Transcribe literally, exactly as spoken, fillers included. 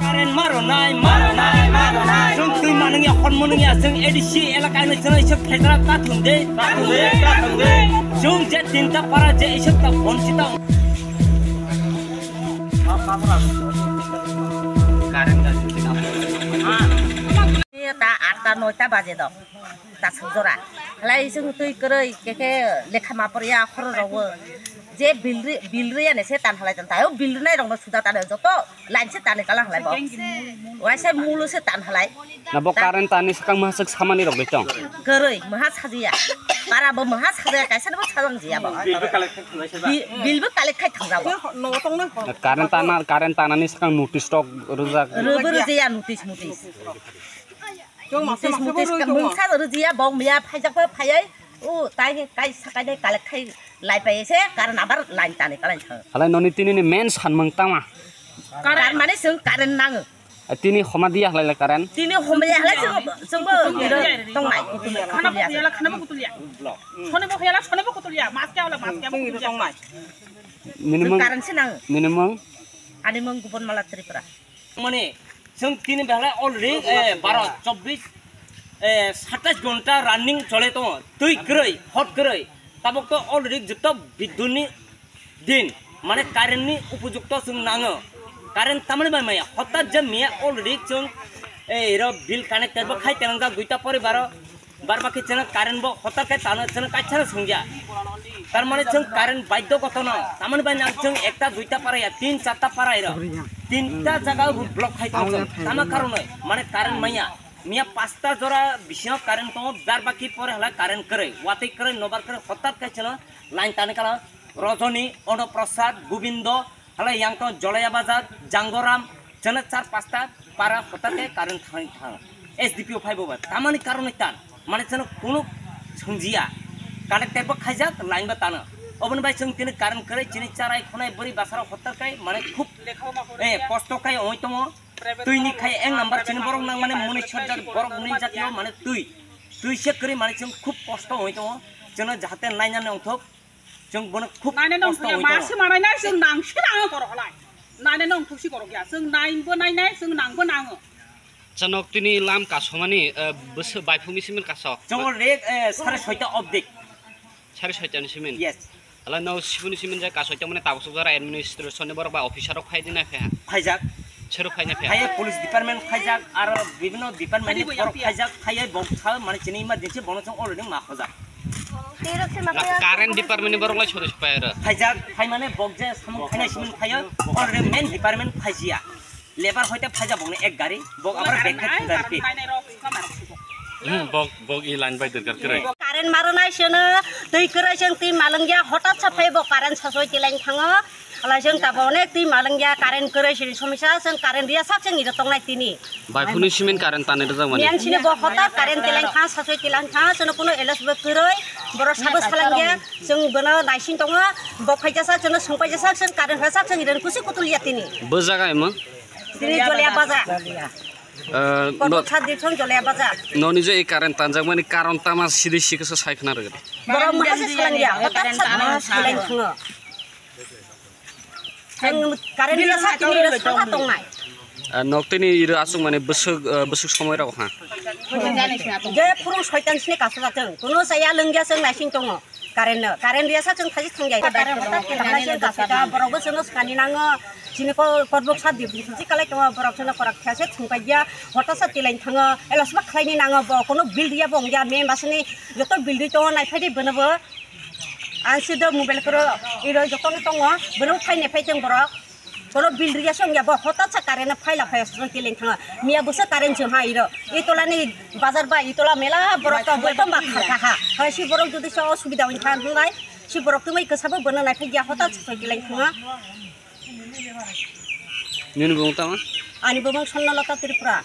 Current maro nai, maro nai, maro nai. Chwng twi manung ya, hor manung ya, chwng A D C elaka ni chwng isok phetra ta thung de, ta thung de, ta thung de. Chwng je tinta para je isok ta phone chita. Current ga chwng chita. Ta atta noita baje do. Tasuk jora. Halai chwng twi kwrwi, khe khe lekha ma porya, khoro rogo. Je bilri, bilri ane se tan halai tan tayo, bilri nai rokno suda tan joto line se tani kala halai bo. Waisa mulu se tan halai. Na bo current tani sakang mahaswk samani rok de tong. Kwrwi, maha sajiya. Para bo maha sajiya, kaisa bo sajang jiya bo. Bi-, bill bo collect khai thangja bo. Current tana, current tanani sakang notice rok rwjak. Rwbo rwjaya notice, notice. Mutis, mutis, mungsa rwjiya, bong miya, phaijak pha phaiai. O, tai, tai sakai dai, kalek khai, lai pai se, karan abar line tani kalai thang. Halai noni tini ni main sanmung tama. Karan mane chwng current nango. A, tini homa diya halai le current. Tini homa diya halai chwng, chwngbo tongnai. Khana bo kutulia, khana bo kutulia. Sone bo khayala, sone bo kutulia. Mas kya wala, mas kya bo kutulia. Minimum. Current se nango. Minimum. Ani mung Gubon Mala Tripura. Mane, chwng tini belai already, eh, baro, chobbish, eh, satais ghonta running chole tongo. Twi kwrwi, hot kwrwi. Tabok to already joto biduni din, mane current ni upojukto chwng nango. Current tamani bai maya, hotat je miya already chwng, eh, iro bill connected bo khai tenangjak duita poribaro. Bar baki chwngno current bo hotar khe tano chwngno kaisa no sungya. Tar mane chwng current baidhyo goto no. Tamani bai nang chwng ekta duita paraya, tin charta paraya rok. Tinta jaga road block khai tongo chwng. Tama karonoi mane current manya. Miya pasta jora bisingo current tongo, bar baki pore hala current kwrwi. Watwi kwrwi, nobar kwrwi, hotar khe chwngno line tani kala Rojoni, Ono Prasad, Gobindo, Halai yang tong Jolaya Bazar, Jangoram, chwngno char pasta para hotar khe current thang thang. S D P O phai bo ba. Tamani karon ni tan. Mane chwngno kunu sungjiya. Connected bo khaijak, line bo tano. Oboni bai chwng tini current kwrwi chini charai khonai bwrwi basaro hotar khe mane khub, eh, kosto khe oi tongo. Twi ni khai ek number chini borok nang mane muni sojak borok muni jakyo mane twi. Twi se kwrwi mane chwng khub kosto oi tongo. Chwngno jahate nainani ongthok. Chwng bono khub kosto oi tongo. Nainai nang thungya, masi manai nai, chwng nang si nango korok halai. Nainai nang thuksi korok ya, chwng nai bo nainai, chwng nang bo nango. Chanok tini lam kasomani, eh, bwswk baiphungni simin kasok. Chwng already, eh, sare soita obdik. Sare soita ni simin? Yes. Hala no sibuni simin je kasoi tongmani tabuk suk jora administration ni borok ba officer rok phai dina phe ha. Phaijak. Sero phai na phe ha. Phai police department phaijak, aro bibhinno department ni borok phaijak, phai bok sa mane chini emergency bono chwng already ma khojak. Current department ni borok lai sori pai ro. Phaijak, phai mane bok je samung khainai simin phai, already main department phaijiya. Lebar hoite phaijak bokni ek gari, bok abar bag khai thang gari pi. Hmm, bok, bok i line bai derkar kre. Current maro nai seno, twi kwrwi seng twi malwng ya, hotat sa phai bo current sasoi tilain thango. Ala seng tabo onek twi malwng ya, current kwrwi sini somisa, seng current riya sak seng iro tongnai tini. Bai phunu simin current tani rwjak mani. Miyan sini bo hotar current tilang kha, sasoi tilang kha, seno kuno elos bo kwrwi, borok sabo salang ya, seng bono naising tongo, bok phai jasa, seno sung phai jasa, seng current rwjak, seng iron kusi kutul ya tini. Bo jaga emo? Tini Jolia Baza. Eh, no, Korbok sa Dilsong Jolia Baza. Noni je i current tanjak mani karon tama sidi sikasa sai khna rwgadi. Borok maha se salang ya, hotar sa salang khno. Ang current ni sa tini ro saka tongnai. Ah, nok tini iro aswk mani bwswk, ah, bwswk somoi rok ha. Je phuru soitan sini kaso jatong. Kuno saya lengja seng naising tongo. Current no, current riya sa chwng thaji thang jai. Current hotak khe thangnai se kaso ka borok bo chwngno swkani nango. Chini ko korbok sa di di kalai tongo borok chwngno korak khe se thung pai ya. Hotak sa tilain thango. Elo sma khlaini nango bo kono bill riya bo ongya me masini joto bill ri tongo nai phai di bono bo. Ang si do mobile koro iro jotono tongo, borok phaine phai tong borok. Borok bill riya song ya, bo hotat sa current phaila phai soi keleng thanga. Miya busa current jom ha iro. Itola ni bazar ba itola mela borok ka bo tong ba khar ka ha. Hai si borok jodi sa osubida oi khan hungai. Si borok tumai kasa bo bono nai phai ya hotat sa soi keleng thanga. Nini bung tama? Ani bung Sonna Lata Tripura.